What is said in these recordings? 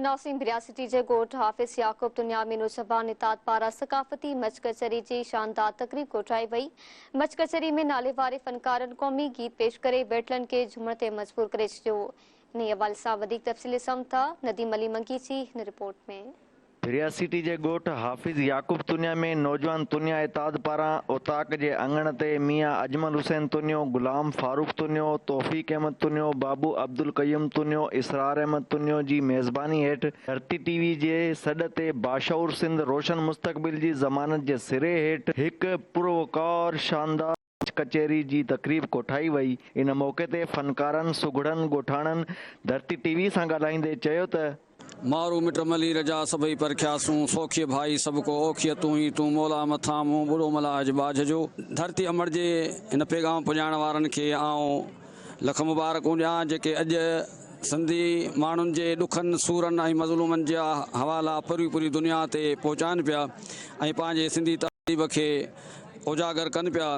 ناظرين ڀرياسٽي جي ڳوٺ حافظ يعقوب دنيا ۾ نوجوان اتحاد پاران ثقافتي مچ ڪچهري جي شاندار تقريب ڪوٺائي وئي. مچ ڪچهري ۾ ناليواري فنڪارن قومي گيت پيش ڪري ويٺلن کي جهومڻ تي مجبور ڪري ڇڏيو. انهي حوالي سان وڌيڪ تفصيل ڏسون ٿا نديم علي منگي جي هن رپورٽ ۾. ڀرياسٽي جي ڳوٺ حافظ يعقوب تنيا ۾ نوجوان تنيا اتحاد پاران اوطاق جي اڱڻ تي ميان اجمل حسين تنيو، غلام فاروق تنيو، توفيق احمد تنيو، بابو عبدالقيوم تنيو، اسرار احمد تنيو جي ميزباني هيٺ ڌرتي ٽي وي جي سڏ تي باشعور سنڌ روشن مستقبل جي ضمانت جي سري هيٺ هڪ پروقار شاندار ڪچهري جي تقريب ڪوٺائي وئي. ان موقعي تي فنڪارن، سگهڙن، ڳوٺاڻن ڌرتي ٽي وي سان ڳالهائيندي چيو ته. مارو مٽ ملير جا سڀئي پرکياسون، سوکيء ڀائي سڀڪو اوکيء تون ئي تون، مولا مٿان مون ٻڏو ملاح جي ٻاجهه جو. ڌرتي امڙ جي هن پيغام پڄائڻ وارن کي آئون لک مبارڪون ڏيان جيڪي اڄ سنڌي ماڻهن جي ڏکن، سورن ۽ مظلومن جا حوالا پوري پوري دنيا تي پهچائن پيا ۽ پنهنجي سنڌي تهذيب کي اجاگر ڪن پيا.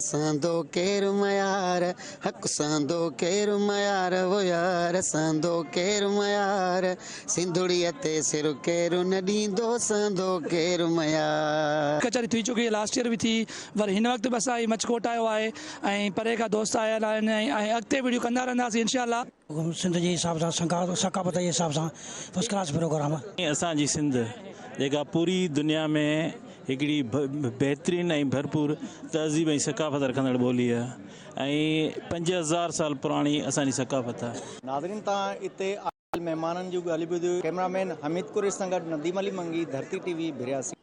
سهندو ڪير ميار، حق سهندو ڪير ميار، او يار سهندو ڪير ميار، سنڌڙيء تي سر ڪير نه ڏيندو، سهندو ڪير ميار. ڪچهري ٿي چڪي لاسٽ ايئر به ٿي وري هن وقت به اسان هي مچ ڪوٺايو آهي ۽ پري کان دوست آيل آهن ۽ اڳتي وڊيو ڪندا رهنداسين انشاء الله. سنڌ جي حساب سان ثقافت جي حساب سان فرسٽ ڪلاس پروگرام. اسان جي سنڌ جيڪا پوري دنيا ۾ هڪڙي بهترين ۽ ڀرپور تهذيب ۽ ثقافت رکندڙ ٻولي آهي ۽ 5000 سال پراڻي اسان جي ثقافت آهي. ناظرين تان اتي آيل مهمانن جون ڳالهيون ٻڌيون ڪئميرا مين حميد قريشي سان گڏ نديم علي منگي ڌرتي ٽي وي ڀرياسي.